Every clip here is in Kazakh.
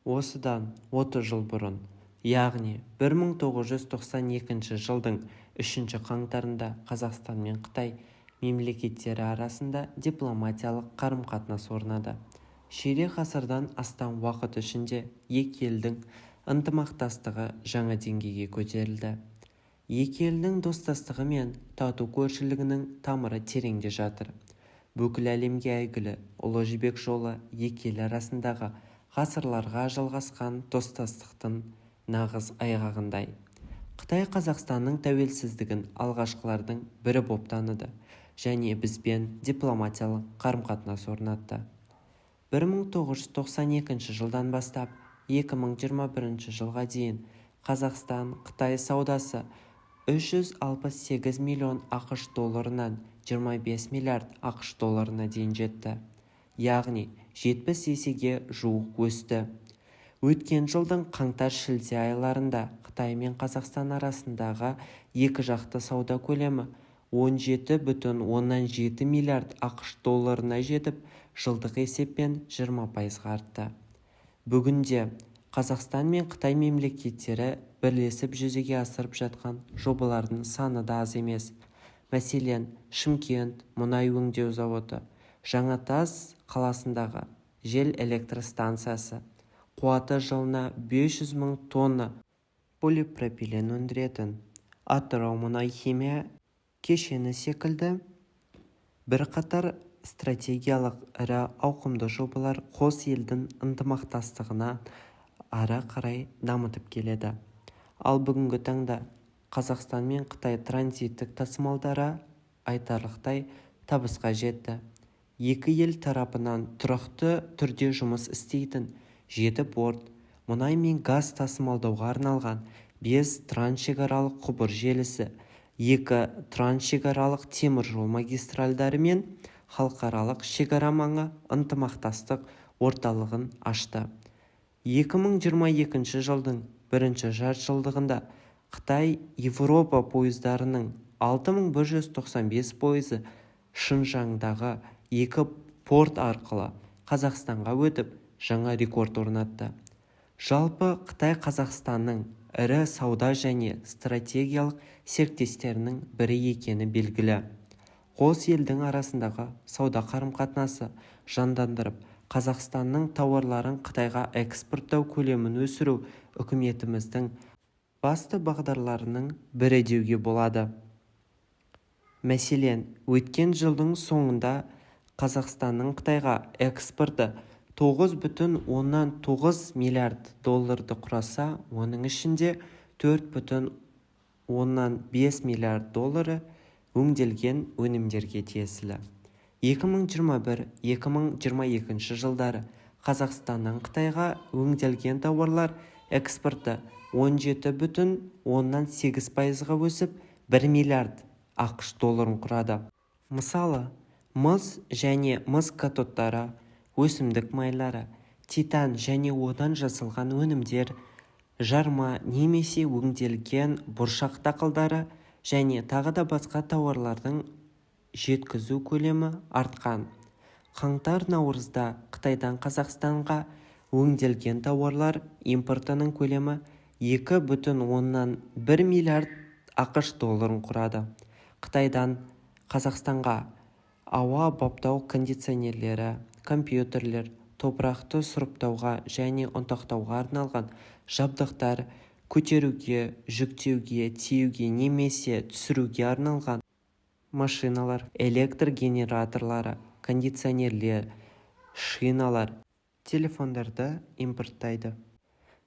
Осыдан 30 жыл бұрын, яғни 1992 жылдың 3 қаңтарында Қазақстан мен Қытай мемлекеттері арасында дипломатиялық қарым-қатынас орнады. Ширек ғасырдан астам уақыт ішінде екі елдің ынтымақтастығы жаңа деңгейге көтерілді. Екі елдің достастығы мен тату көршілігінің тамыры тереңде жатыр. Бүкіл әлемге әйгілі Ұлы Жібек жолы екі ел арасындағы ғасырларға жалғасқан достастықтың нағыз айғағындай. Қытай Қазақстанның тәуелсіздігін алғашқылардың бірі боп таныды және бізбен дипломатиялық қарым-қатынас орнатты. 1992 жылдан бастап 2021 жылға дейін Қазақстан-Қытай саудасы 368 миллион АҚШ долларынан 25 миллиард АҚШ долларына дейін жетті. Яғни 70 есеге жуық өсті. Өткен жылдың қаңтар-шілде айларында Қытай мен Қазақстан арасындағы екіжақты сауда көлемі 17,7 миллиард АҚШ долларына жетіп, жылдық есеппен 20%-ға артты. Бүгінде Қазақстан мен Қытай мемлекеттері бірлесіп жүзеге асырып жатқан жобалардың саны да аз емес. Мәселен, Шымкент мұнай өңдеу зауыты, Жаңатас қаласындағы жел электр станциясы, қуаты жылына 500 мың тонна полипропилен өндіретін Атырау мұнай-химия кешені секілді бірқатар стратегиялық ірі ауқымды жобалар қос елдің ынтымақтастығын ары қарай дамытып келеді. Ал бүгінгі таңда Қазақстан мен Қытай транзиттік тасымалдары айтарлықтай табысқа жетті. Екі ел тарапынан тұрақты түрде жұмыс істейтін жеті порт, мұнай мен газ тасымалдауға арналған бес трансшекаралық құбыр желісі, екі трансшекаралық темір жол магистральдары мен халықаралық шекара маңы ынтымақтастық орталығын ашты. 2022 жылдың бірінші жартыжылдығында Қытай-Еуропа пойыздарының 6195 пойызы Шыңжаңдағы екі порт арқылы Қазақстанға өтіп, жаңа рекорд орнатты. Жалпы, Қытай Қазақстанның ірі сауда және стратегиялық серіктестерінің бірі екені белгілі. Қос елдің арасындағы сауда қарым-қатынасы жандандырып, Қазақстанның тауарларын Қытайға экспорттау көлемін өсіру үкіметіміздің басты бағдарларының бірі деуге болады. Мәселен, өткен жылдың соңында Қазақстанның Қытайға экспорты 9,9 миллиард долларды құраса, оның ішінде 4,5 миллиард доллары өңделген өнімдерге тиесілі. 2021-2022 жылдары Қазақстаннан Қытайға өңделген тауарлар экспорты 17,8 пайызға өсіп, 1 миллиард АҚШ долларын құрады. Мысалы, мыс және мыс катодтары, өсімдік майлары, титан және одан жасалған өнімдер, жарма немесе өңделген бұршақ дақылдары және тағы да басқа тауарлардың жеткізу көлемі артқан. Қаңтар-наурызда Қытайдан Қазақстанға өңделген тауарлар импортының көлемі 2,1 миллиард АҚШ долларын құрады. Қытайдан Қазақстанға ауа баптау кондиционерлері, компьютерлер, топырақты сұрыптауға және ұнтақтауға арналған жабдықтар, көтеруге, жүктеуге, тиеуге немесе түсіруге арналған машиналар, электр генераторлары, кондиционерлер, шиналар, телефондарды импорттайды.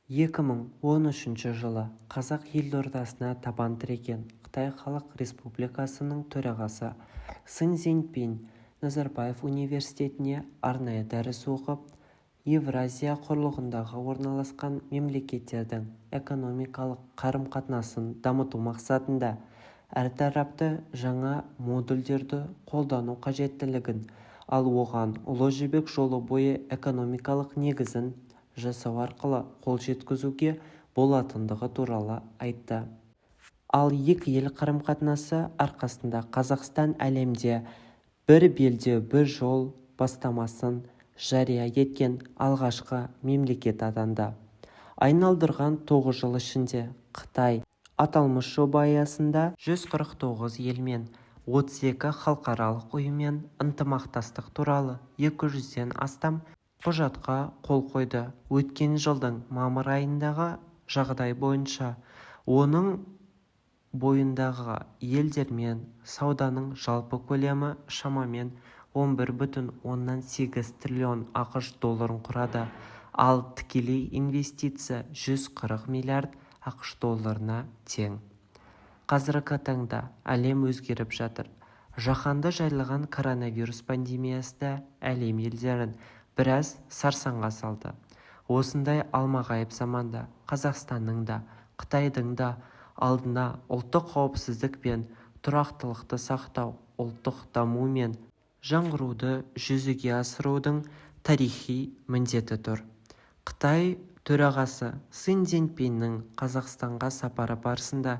2013 жылы қазақ елордасына табан тіреген Қытай Халық Республикасының төрағасы Си Цзиньпин Назарбаев Университетінде арнайы дәріс оқып, Еуразия құрлығындағы орналасқан мемлекеттердің экономикалық қарым-қатынасын дамыту мақсатында әртарапты жаңа модельдерді қолдану қажеттілігін, ал оған Ұлы Жібек жолы бойы экономикалық негізін жасау арқылы қол жеткізуге болатындығы туралы айтты. Ал екі ел қарым-қатынасы арқасында Қазақстан әлемде «Бір белдеу, бір жол» бастамасын жария еткен алғашқы мемлекет атанды. Айналдырған 9 жыл ішінде Қытай аталмыш жоба аясында 149 елмен, 32 халықаралық ұйыммен ынтымақтастық туралы 200-ден астам құжатқа қол қойды. Өткен жылдың мамыр айындағы жағдай бойынша оның бойындағы елдермен сауданың жалпы көлемі шамамен 11,8 триллион АҚШ долларын құрады, ал тікелей инвестиция 140 миллиард АҚШ долларына тең. Қазіргі таңда әлем өзгеріп жатыр. Жаһанды жайлаған коронавирус пандемиясы да әлем елдерін біраз сарсаңға салды. Осындай алмағайып заманда Қазақстанның да, Қытайдың да алдына ұлттық қауіпсіздік пен тұрақтылықты сақтау, ұлттық даму мен жаңғыруды жүзеге асырудың тарихи міндеті тұр. Қытай төрағасы Си Цзиньпиннің Қазақстанға сапары барысында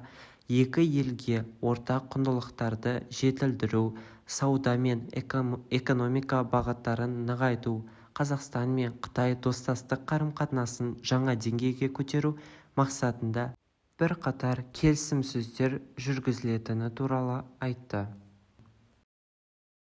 екі елге ортақ құндылықтарды жетілдіру, сауда мен экономика бағыттарын нығайту, Қазақстан мен Қытай достастық қарым-қатынасын жаңа деңгейге көтеру мақсатында бірқатар келіссөздер жүргізілетіні туралы айтты.